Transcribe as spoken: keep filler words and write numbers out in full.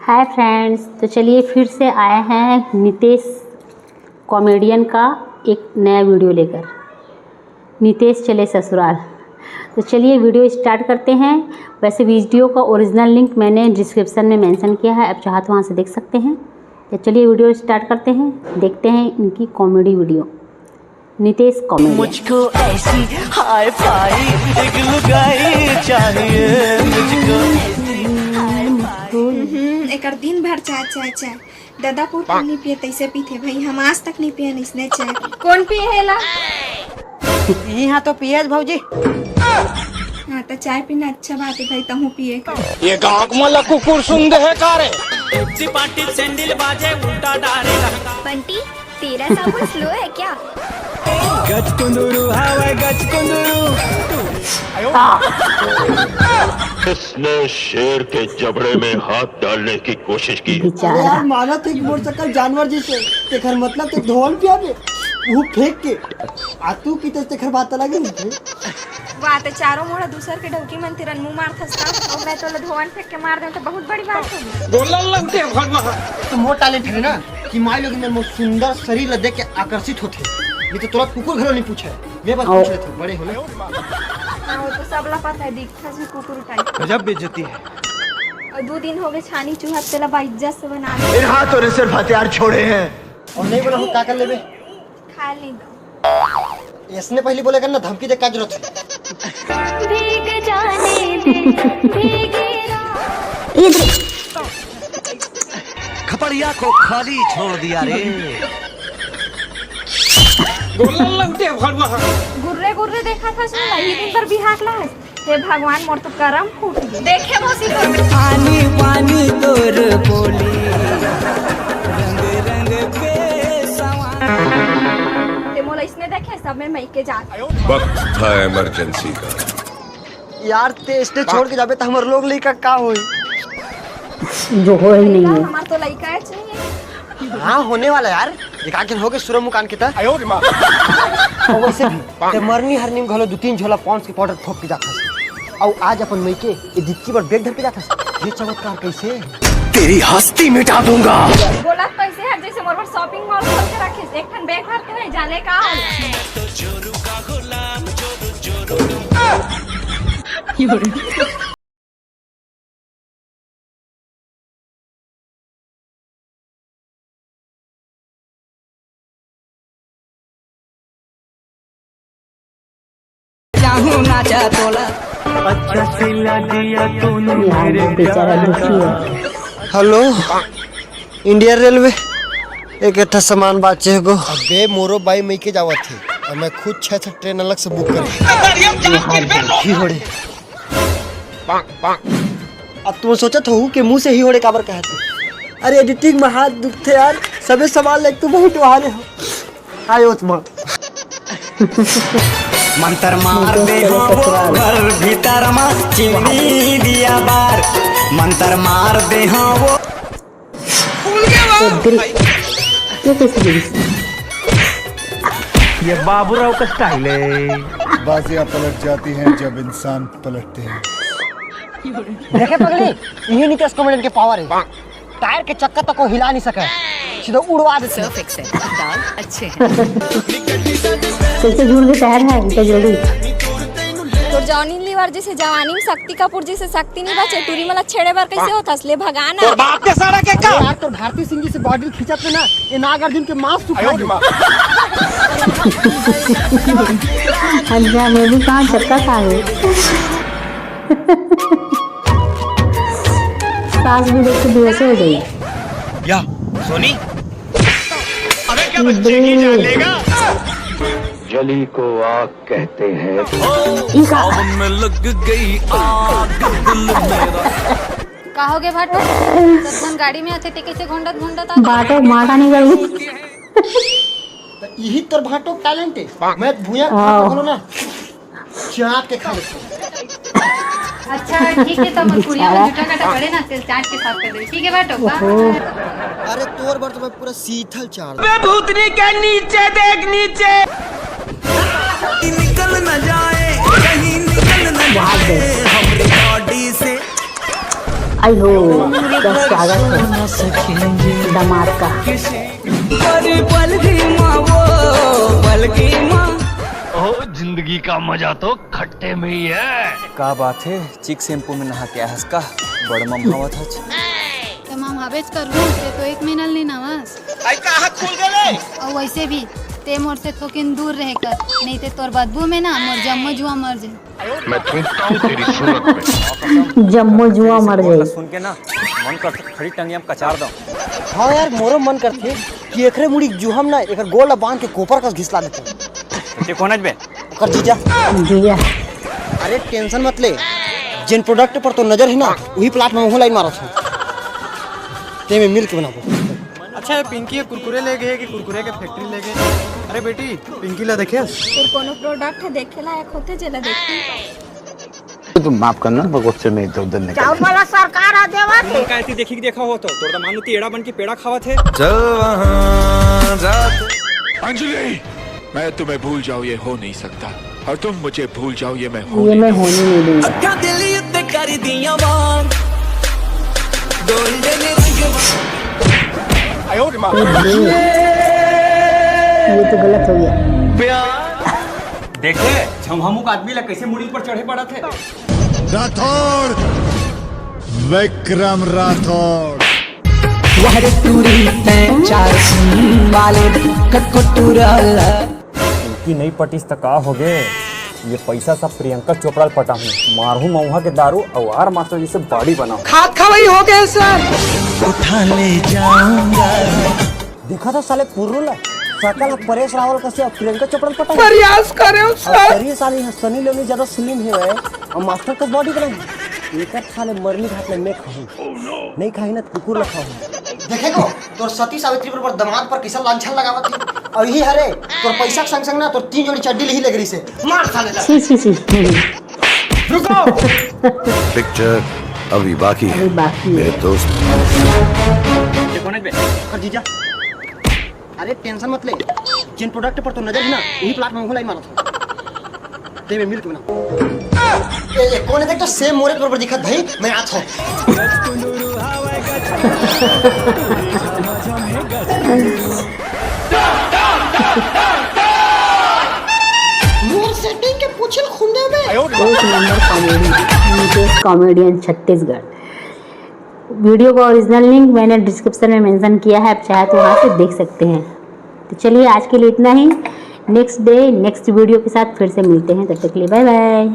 Hi friends, तो चलिए फिर से आए हैं नितेश कॉमेडियन का एक नया वीडियो लेकर। नितेश चले ससुराल। तो चलिए वीडियो स्टार्ट करते हैं। वैसे वीडियो का ओरिजिनल लिंक मैंने डिस्क्रिप्शन में मेंशन किया है, आप चाहो तो वहाँ से देख सकते हैं। तो चलिए वीडियो स्टार्ट करते हैं, देखते हैं इनकी कॉमेडी वीडियो। नितेश कॉमेडियन। मुझको ऐसी हाई फाई एक लुगाई चाहिए मुझको। हम्म, एकर दिन भर चाय, चाय, चाय। ददा पुरखा नहीं पिए, तैसे पीथे भाई, हम आज तक नहीं पिए इसने चाय। कौन पिए है ला? यही हाँ तो पिए भौजी। हाँ, तो चाय पीना अच्छा बात है भाई, तहूँ पिए कर। ये गाँव में कुकुर सुन दे है का रे? पाटी सैंडल बाजे उल्टा डारे। बंटी, तेरा साबुन स्लो है क्या? गचकुंदुरु हवा गचकुंदुरु। इसने शेर के जबड़े में हाथ डालने की कोशिश की। अरे बेचारा। यार, मानत है कि मोर चक्कर जानवर जैसे, तेखर मतलब ते धोन पिया बे, वो फेंक के, आ तू पीते तेखर बात अलग है। वाह, ते चारों मोड़ा दूसर के डौकी मन तिरन मुंह मारथस का? और मैं तोला धोवन फेंक के मार दें तो बहुत बड़ी बात होगी। गोला लगते भगवान। तो मोर टैलेंट है ना कि माई लोग में मोर सुंदर शरीर ला देख के आकर्षित होथे। नहीं तो तोला कुकुर घलो नहीं पूछे। मैं बस पूछ लेथे, बड़े होले। हाँ, वो तो सब ला पता है, दिखथस भी कुकुर टाइप। गजब बेइज्जती है। और दो दिन हो गए छानी चूहा तेला बाइज्जत से बना दे। इन हाथों ने सिर्फ हथियार छोड़े हैं। और नहीं बोला हूँ, का कर लेबे? खा लेगा। इसने पहली बोले करना, धमकी दे का जरूरत है? भीग जाने दे, भीगे रात। खपड़िया को खाली छोड़ दिया रे। गुर्रे गुर्रे देखा था सुन, यही दिन पर बिहाक ला। हे भगवान, मोर तो करम फूट गे। देखे मौसी को। पानी पानी तोर बोली, रंग रंग के सवाल। ते मोला इसने देखे, सब में मई के जात। वक्त था इमरजेंसी का। यार, ते इसने छोड़ के जाबे त हमर लोग लइका का होई? जो हो ही नहीं है। हमार तो लइका है चाहिए। हाँ, होने वाला यार। एक आध दिन हो गए सुरम मुकान के त। आयो रे माँ। और वैसे भी, ते मरनी हरनी में घलो दो तीन झोला पॉन्ड्स के पाउडर थोप के जाथस। और आज अपन मइके ये दिक्की बर बैग धर के जाथस। ये चमत्कार कैसे? तेरी हस्ती मिटा दूंगा। बोला कैसे है जैसे मोर बर शॉपिंग मॉल खोल के रखिस। एक ठन बैग भर के नहीं जाने का। चाहूँ नाचा तोला। अच्छा सिला दिया तूने यार, मेरे बेचारा दुखी है। हेलो, इंडियन रेलवे, एक एठा सामान बाचे हे गो। अबे मोरो बाई मइके जावत हे, और मैं खुद छह ठक ट्रेन अलग से बुक करे। यार, दुखी होड़े। अब तुम सोचत हो कि मुंह से ही होड़े काबर कहत हो? अरे एडिटिंग में हाथ दुखते यार, सबे सवाल लाइक तू बहुत वहाले हो। आयो तुम। मंतर मार दे हो वो घर भीतर मा चिमनी दिया बार। मंतर मार दे हो वो। ये कैसे गिरी? ये बाबूराव का स्टाइल है। बाजियां पलट जाती हैं जब इंसान पलटते हैं। देखे पगली, यही नीतीश कॉमेडियन के पावर है। टायर के चक्का तक को हिला नहीं सके, सीधा उड़वा देते हैं। सर्फ एक्सेल, दाल अच्छे हैं। कैसे जुड़ गए टायर है इनका जोड़ी। तोर जॉनी लीवर जैसे जवानी में शक्ति कपूर जैसे शक्ति नहीं बचे, टूरी मला छेड़े बर कैसे होता असले भगाना। तोर बाप के सारा के का? अरे यार, तोर भारती सिंह जी से बॉडी खींचत में ना, ये नागार्जुन के मांस तू खा ले। अच्छा, मैं भी कहाँ चक्का खा गई। सास भी देख के बेहोश हो गई। या सोनी, अबे क्या बच्चे की जान लेगा? जली को आग कहते हैं। ई का? सावन में लग गई आग दिल मेरा। का हो गे भाटो? सब झन गाड़ी में आथे, ते कैसे घोंडत घोंडत आथे? भाटो माटा निकल गई। तो यही तोर भाटो टैलेंट है। मैं भूया हाँ। भाटो बोलो ना। चाट के खा लेते हैं। अच्छा, ठीक है, तो हम कुड़िया में जूठा काटा पड़े ना, तेल चाट के साफ कर दे। ठीक है, बाटो, bye। अरे, तोर बर तो मैं पूरा सीथल चाट दूं। अबे भूतनी के नीचे देख, नीचे। निकल न जाए, कहीं निकल न जाए, हमरी बॉडी से। आई हो, क्या स्वागत है दामाद का। पल पल की माँ वो पल की माँ। ओ, जिंदगी का मजा तो खट्टे में ही है। का बात है, चिक शैम्पू में नहा के आहस का? बड़ ममहावत हच। ते ममहाबेच करहूँ, ते तो एक महीना ले नहावस। अउ वैसे भी ते मोर से थोकिन दूर रहे कर, नहीं ते तोर बदबू में ना मोर जम्मो जुआ मर जाए। मैं थूकता हूँ तेरी सूरत में। जम्मो जुआ मर जाए। सुन के ना मन कर खड़ी टंगिया में कचार दो। हाँ यार, मोरो मन करथे कि एकरे मुड़ी जुहम ना, एकर गोड़ ला बांध के कोपर कस घिसला देते। ते कोन बे? ओकर जीजा। जीजा। अरे टेंशन मत ले, जिन प्रोडक्ट पर तो नजर है ना, वही प्लाट में महू लाइन मारत हूँ। ते में मिल्क बनाबो। अच्छा, ये पिंकी ये कुरकुरे ले गए कि कुरकुरे के फैक्ट्री ले गए? अरे बेटी, पिंकी ला देखे? फिर कोनो प्रोडक्ट है देखे लायक होते जेला देखती। तुम माफ करना, मैं गुस्से में इधर उधर निकल चाउर वाला सरकार आ देवा तुम का ऐसी देखी देखा हो तो तोर दमानु ती एड़ा बन के पेड़ा खावत है। चल वहाँ जाते। अंजलि, मैं तुम्हें भूल जाऊँ, ये हो नहीं सकता, और तुम मुझे भूल जाओ, ये मैं हो ये मैं होने नहीं दूंगा। दिल उत्ते कर दिया वार। गोल्डन रंग ये तो गलत हो गया। देखे, झमहमुक आदमी ला कैसे मुड़ी पर चढ़े पड़ा थे। राठौड़, विक्रम राठौड़। वह रे टूरी तैं चार सींग वाले कटकोटूरा। की नहीं पटिस त का हो गे? ये पैसा सब प्रियंका चोपड़ा ल पटाहूँ, मारहूँ मऊहा के दारू और आर मास्टर जी से बॉडी बनाऊँ। खात खवाई हो गए सर। उठा ले जाऊंगा। देखा था साले पुर्रू ला, सकल ह परेश रावल कस हे, प्रियंका चोपड़ा ल पटा। प्रयास करे हो सर। सनी लियोनी ज्यादा स्लिम है और मास्टर कस बॉडी बनाई। एकर साले मरनी घाट में मैं खाहूँ, नहीं खाही ना कुकुर ला खाहूँ। देखे को तोर सती सावित्री पर, पर दमाद पर किसा लांछन लगावत थी। और यही हरे तोर पैसा के संग संग ना तोर तीन जोड़ी चड्डी लिही लग रही से। मार साले ला। छी छी छी। रुको। पिक्चर अभी बाकी है अभी बाकी है। मेरे दोस्त। ये कौन है बे? कर जीजा। अरे टेंशन मत ले, जिन प्रोडक्ट पर तो नजर है ना, यही प्लाट में हूँ लाई मारत हूँ। ते में मिल्क बना। ए, ए, कौन है देख तो सेम मोरे बराबर दिखत भाई, मैं आता हूँ। मोर सेटिंग के पूछल खुंदे में। एक number comedy, Nitesh comedian Chhattisgarh. Video का ओरिजिनल लिंक मैंने डिस्क्रिप्शन में मेंशन किया है, आप चाहे तो वहाँ से देख सकते हैं। तो चलिए आज के लिए इतना ही। नेक्स्ट डे नेक्स्ट वीडियो के साथ फिर से मिलते हैं, तब तक के लिए बाय बाय।